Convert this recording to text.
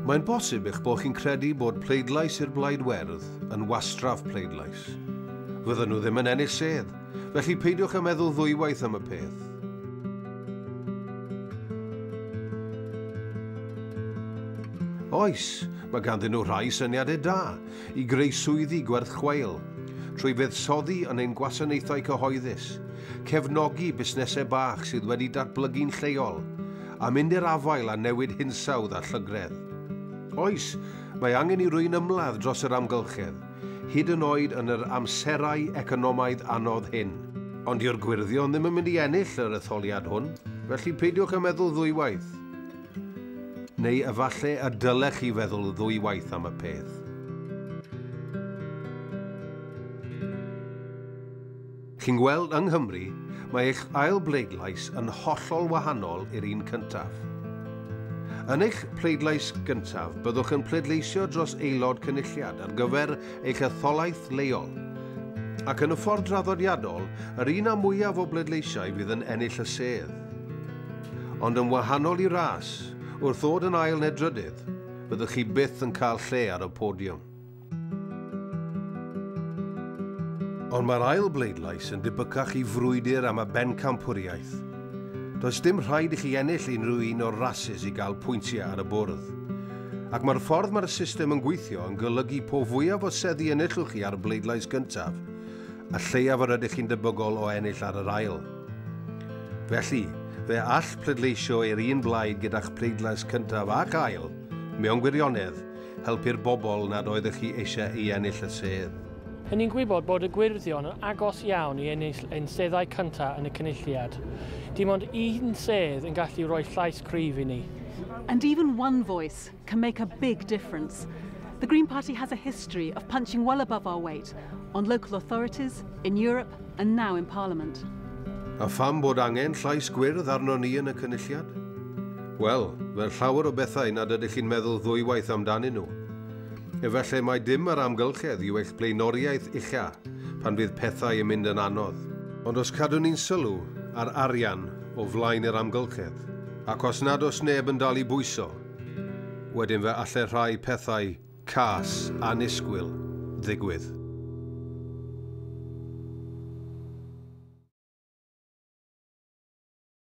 Mae'n bosib eich bod chi'n credu bod pleidlais i'r Blaid Werdd yn wastraff pleidlais. Fydden nhw ddim yn ennill sedd, felly peidiwch â meddwl ddwywaith am y peth. Oes, mae ganddyn nhw rhai syniadau da i greu swyddi gwerth chweil, trwy fuddsoddi yn ein gwasanaethau cyhoeddus, cefnogi busnesau bach sydd wedi datblygu'n lleol, a mynd i'r afael â newid hinsawdd a llygredd. Oes, mae angen i rywun ymladd dros yr amgylchedd, hyd yn oed yn yr amserau economaidd anodd hyn. Ond dyw'r Gwyrddion ddim yn mynd i ennill yr etholiad hwn, felly peidiwch â meddwl ddwywaith. Neu efallai y dylech chi feddwl ddwywaith am y peth. Chi'n gweld, yng Nghymru, mae eich ail bleidlais yn hollol wahanol i'r un cyntaf. Yn eich pleidlais gyntaf, byddwch yn pleidleisio dros aelod cynulliad ar gyfer eich etholaeth leol. Ac yn y ffordd draddodiadol, yr un â mwyaf o bleidleisiau fydd yn ennill y sedd. Ond yn wahanol i ras, wrth ddod yn ail neu drydydd, byddwch chi byth yn cael lle ar y podiwm. Ond mae'r ail bleidlais yn debycach i frwydr am y bencampwriaeth. Does dim rhaid i chi ennill unrhyw un o'r rasys i gael pwyntiau ar y bwrdd. Ac mae'r ffordd mae'r system yn gweithio yn golygu po fwyaf o seddi enillwch chi ar y bleidlais gyntaf, y lleiaf yr ydych chi'n debygol o ennill ar yr ail. Felly, fe all pleidleisio i'r un blaid gyda'ch pleidlais cyntaf ac ail, mewn gwirionedd, helpu'r bobl nad oeddech chi eisiau i ennill y sedd. Ry'n ni'n gwybod bod y Gwyrddion yn agos iawn i ennill ein seddau cyntaf yn y Cynulliad. Dim ond un sedd yn gallu rhoi llais cryf i ni. And even one voice can make a big difference. The Green Party has a history of punching well above our weight on local authorities, in Europe and now in Parliament. A pham bod angen llais gwyrdd arno ni yn y Cynulliad? Wel, fel llawer o bethau nad ydych chi'n meddwl ddwywaith amdanyn nhw. Efallai mai dim yr amgylchedd yw eich blaenoriaeth ucha pan fydd pethau yn mynd yn anodd. Ond os cadwn ni'n sylw ar arian o flaen yr amgylchedd, ac os nad oes neb yn dal i bwyso, wedyn fe allai rhai pethau cas annisgwyl ddigwydd.